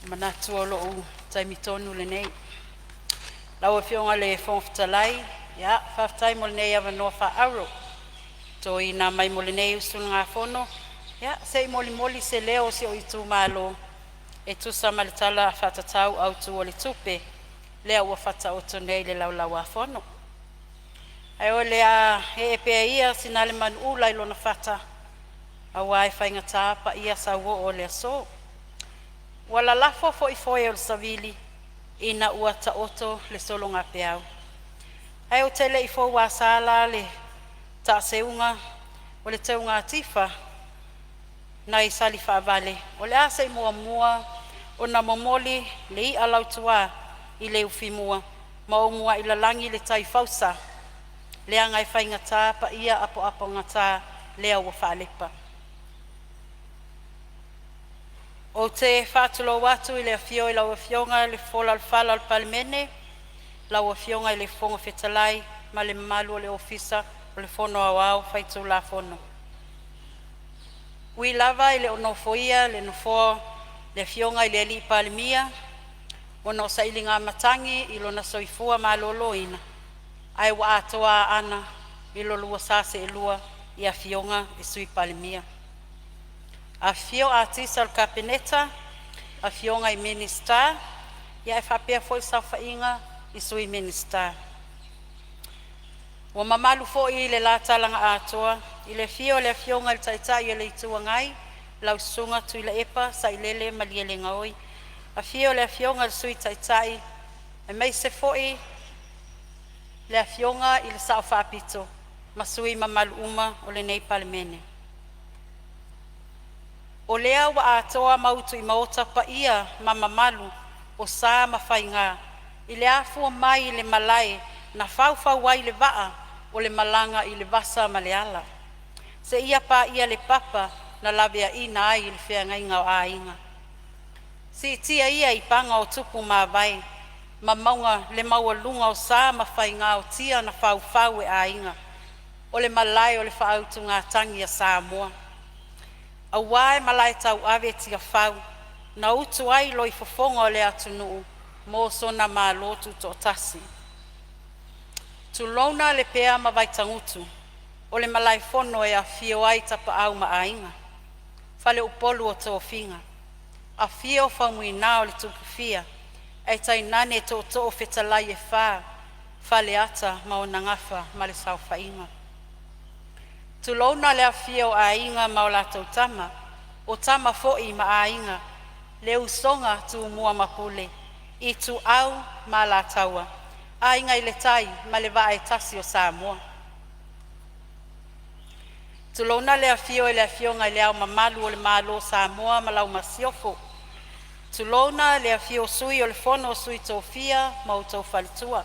Manatu o lo'u taimi tonu lenei. Lau Afioga i le Fofoga Fetalai, ia faafetai mo lenei avanoa faaauro ua toina mai mo lenei usugafono se i molimoli se leo o si ou itumalo e tusa ma le Tala Faatatau Autu o le Tupe lea ua faataoto nei i le Laulau-a-Fono. Ae o le a ee pea ia sina ale manuula i lona fata auā e faigata paia sauoo o le aso. Ua lalafo foi foe o le savili ina ua taoto le sologapeau, ae ou te le i fouasa la le taaseuga o le teuga tifa nai Salifaavale, o le a se i muamua ona momoli le i'a lautua i le ufimua ma ou muai lalagi le tai fausa leaga e faigata paia apoapogata lea ua faalepa. Ou te faatulou atu i le afio o lau Afioga i le Fofoga o le Fono o le Palemene, lau Afioga i le Fofoga Fetalai ma le mamalu o le Ofisa o le Fono Aoao Faitulafono. Ui lava e le o nofoia le nofoa o le Afioga i le Palemia ona o sailiga matagi i lona soifua maloloina, ae ua atoa aana i lo lua sa seelua i Afioga i Sui Palemia. Afifio Atisa o le Kapeneta, afioga i Minisita ae faapea foi le saofaiga i Sui Minisita. Ua mamalu foi le la talaga atoa i le afio o le Afioga i le Taitai o le Itu Agai, lau Susuga Tuilaepa Sailele Malielegaoi, afio le Afioga i le Sui Taitai aemaise foi le Afioga i le Sao Faapito ma sui usufono mamalu uma o lenei Palemene. O lea ua atoa ma utu i maota paia ma mamalu o sa ma faiga i le afua mai i le malae na faufau ai le vaa o le malaga i le vasa ma le ala, seia paia le papa na laveaina ai le feagaiga o aiga. Siitia ia i paga o tupu mavae ma mauga le maualuga o sa ma faiga o tia na faufau e aiga, o le malae o le faautugatagi a Samoa. Aua e malae tauave Tiafau na utu ai loifofoga o le atunuu mo sona Malo Tutoatasi. Tulouna Lepea ma Vaitagutu o le malaefono e afifio ai Tapaau ma Aiga, faleupolu o tofiga. Afio Faumuina o le Tupufia ae tainane tootoo fetalai e fa, Faleata ma ona gafa ma le saofaiga. Tulouna le afifio o Aiga ma latou Tama, o Tama foi ma Aiga, le usoga a Tumua ma Pule, Ituau ma Alataua, Aiga i le Tai ma le Vaa e tasi o Samoa. Tulouna le afio o le Afioga i Le Ao Mamalu o le Malo o Samoa ma lau Masiofo, tulouna le afio o Sui o le Fono a Sui Tofia ma outou faletua.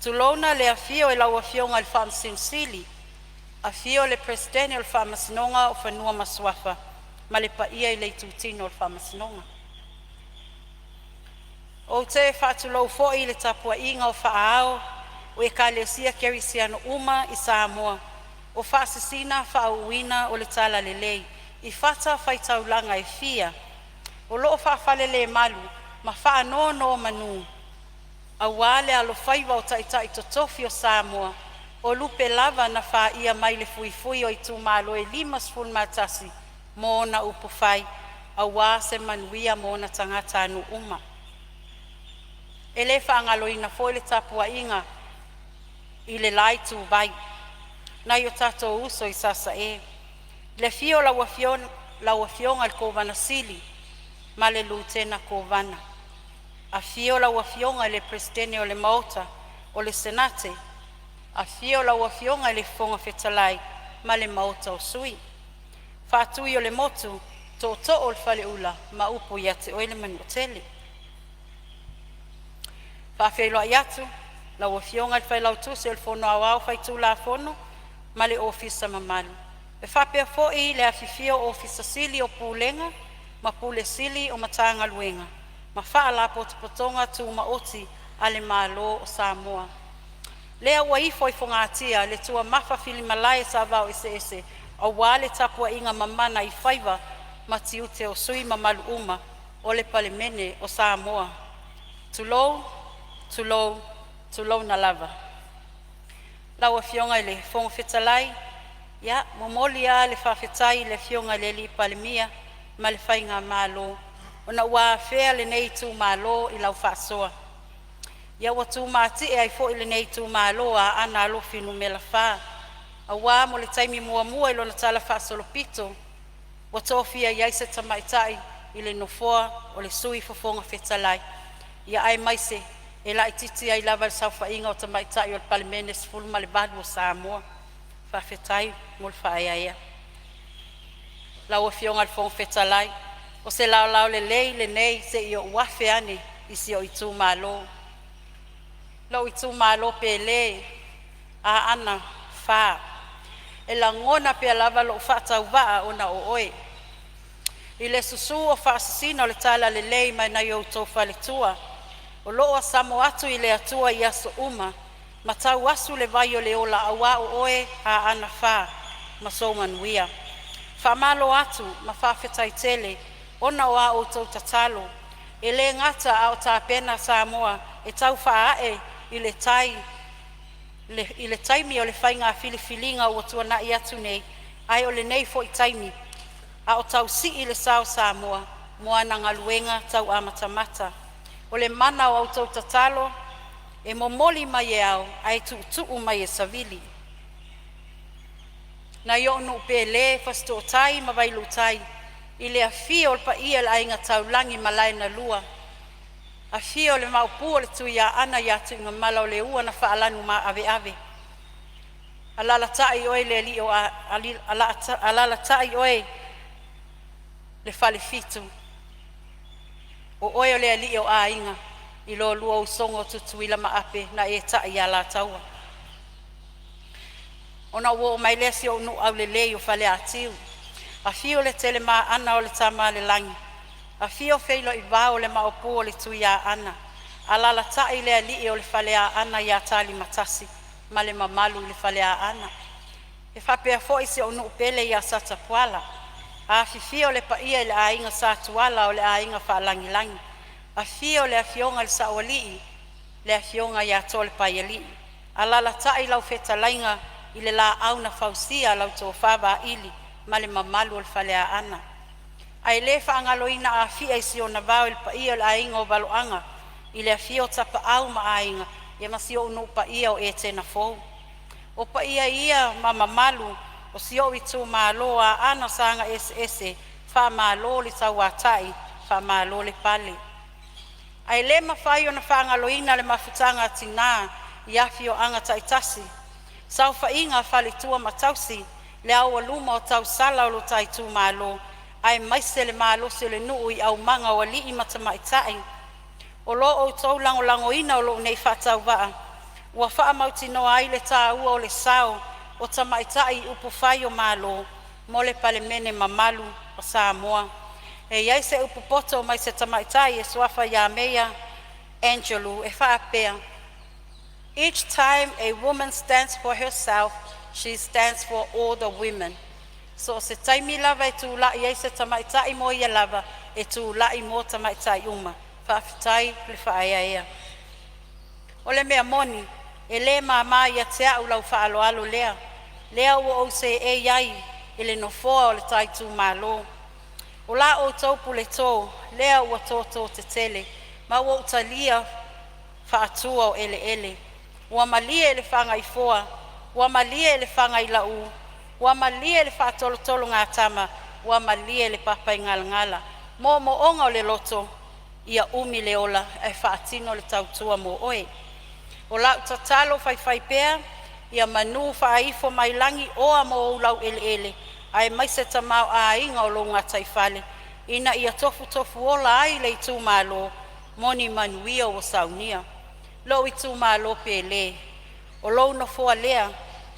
Tulouna le afio i lau Afioga i le Faamasino Sili, afio le Peresetene o le Faamasinoga o Fanua ma Suafa ma le paia i le itutino o le Faamasinoga. Ou te faatulou foi i le tapuaiga o faaao o Ekalesia Kerisiano uma i Samoa o faasisina faauuina o le talalelei i fatafaitaulaga e fia, o loo faafalelemalu ma faanonomanu aua le alofaiva o taitai totofi o Samoa, o lupe lava na faia mai le fuifui o itumalo e 51 mo ona upufai aua se manuia mo ona tagatanuu uma. E le faagaloina foi le tapuaiga i le la ituvai nai o tatou uso i Sasae, i le afio o lau Afioga i le Kovana Sili ma le Lutena Kovana, afio lau Afioga i le Peresetene o le Maota o le Senate, afio lau Afioga i le Fofoga Fetalai ma le Maota o Sui, Faatui o le motu, Tootoo o le Faleula ma upu ia te oe le Manuatele. E faafeiloai atu lau Afioga i le Failautusi o le Fono Aoao Faitulafono ma le Ofisa mamalu. E faapea foi le afifio o Ofisa Sili o Pulega ma Pule Sili o Matagaluega ma Faalapotopotoga Tumaoti a le Malo o Samoa. Lea ua ifo i fogatia le tuamafafilimalae sa vaoeseese aua le tapuaiga mamana i faiva ma tiute o sui usufono mamalu uma. o le Palemene o Samoa. Tulou, tulou, tulouna lava. Lau Afioga i le Fofoga Fetalai, e momoli lava le faafetai i le Afioga i le Palemia ma le faigamalo ona ua afea lenei itumalo i lau faasoa. Ia ua tumatie ai foi lenei itumalo Aana Alofi Nu.4 aua mo le taimi muamua i lona talafaasolopito ua tofia ai se tamaitai i le nofoa o le Sui Fofoga Fetalai, ia aemaise e laitiiti ai lava i le saofaiga a tamaitai o le Palemene 18 o Samoa. Faafetai mo le faaeaea. Lau Afioga i le Fofoga Fetalai, o se laolao lelei lenei se i ou afe ane i si ou itumalo, lou itumalo pele Aana 4. E lagona pea lava lo'u faatauvaa ona o oe i le susu o faasisina o le talalelei mai nai o outou faletua o loo asamo atu i le Atua i aso uma ma tauasu le vai o le ola auā o oe Aana 4 ma sou manuia. Faamalo atu ma faafetai tele ona o a outou tatalo e le gata a o tapena Samoa e tau faa'e o le tai i le taimi o le faiga filifiliga ua tuanai atu nei, ae o lenei foi taimi a o tau sii le sa o Samoa mo ana galuega tau amatamata. O le mana o a outou tatalo e momoli mai e ao ae tuutuu mai e savili. Nai o'u nuu pele Fasitootai ma Vailuutai i le afio o le paia o le Aiga Taulagi malae na lua, afio le Maopu o le Tuiaana ia Tuigamala, o le ua na faalanumaaveve, alaalatai oe le alii o alaalatai oe le Falefitu, o oe o le alii o aiga i lolua usoga Tutuila ma Ape na e ta'i i Alataua. Ona ou oo mai lea i si ou nuu aulelei o Faleatiu, afio Letelemaana o le Tama a le Lagi, afio Feiloivao o le Maopu o le Tuiaana, alaalatai le alii o le Faleaana ia Talimatasi ma le mamalu i le Faleaana. E faapea foi si ou nuu pele ia Satapuala. Afifio le paia i le aiga Sa Tuala o le Aiga Faalagilagi, afio le afioga i le Saoalii, le afioga ia Tolepaialii, alaalatai lau fetalaiga i le Laau na Fausia lau tofa Vaili ma le mamalu o le Faleaana. Ae le faagaloina Afia i si ona vao i le paia o le aiga o Valoaga i le afio o Tapaau ma Aiga, ia ma si ou nuu paia o Etena Fou. O paia ia ma mamalu o si ou itumalo Aana Saga Eseese, faamalo le tauatai, faamalo le pale. Ae le mafai ona faagaloina le mafutaga a tinā i afioaga taitasi, saofaiga a faletua ma tausi, le aualuma o tausala o lo ta itumalo aemaise le malosi o le nuu i aumaga o alii ma tamaitai. O lo outou lagolagoina o lou nei faatauvaa ua faamautinoa ai le taua o le sao o tamaitai i upufai o Malo mo le Palemene mamalu o Samoa. E i ai se upu poto mai se tamaitai e suafa ia Meia Angelou e faapea, “Each time a woman stands for herself, she stands for all the women.” So o se taimi lava e tulai ai se tamaitai mo ia lava, e tulai mo tamaitai uma. Faafetai le faaeaea. O le mea moni e le mama ia te au lau faaaloalo lea, lea ua ou seei ai i le nofoa o le ta itumalo. O la outou puleto lea ua toto tetele ma ua ou talia faatua o eleele. Ua malie le fagaifoa, ua malie le fagailaū, ua malie le faatolotologatama, ua malie le papaigalagala. Moomooga o le loto, ia umi le ola ae faatino le tautua mo oe. O lau tatalo faifaipea ia manū faaifo mai lagi oa mo ou laueleele aemaise tamaoaiga o lou gataifale ina ia tofutofuola ai le itumalo mo ni manuia ua saunia. Lou itumalo pele, o lou nofoa lea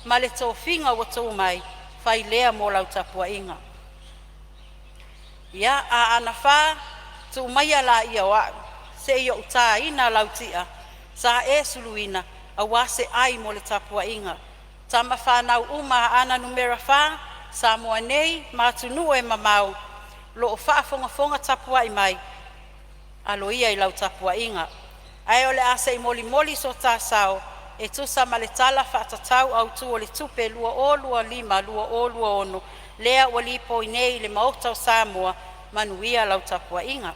ma le tofiga ua tu mai, fai lea mo lau tapuaiga. Ia, Aana 4, tuu maia laia o a'u se i ou taina lau ti'a sa e suluina aua se ai mo le tapuaiga a tama fanau uma a Aana Numera 4, Samoa nei ma atunuu e mamao o lo o faafogafoga tapuai mai. Alo ia i lau tapuaiga. Ae o le a se i molimoli so ta sao e tusa ma le Tala Faatatau Autu o le Tupe 2025/2026 lea ua lipoi nei i le Maota o Samoa. Manuia lau tapuaiga.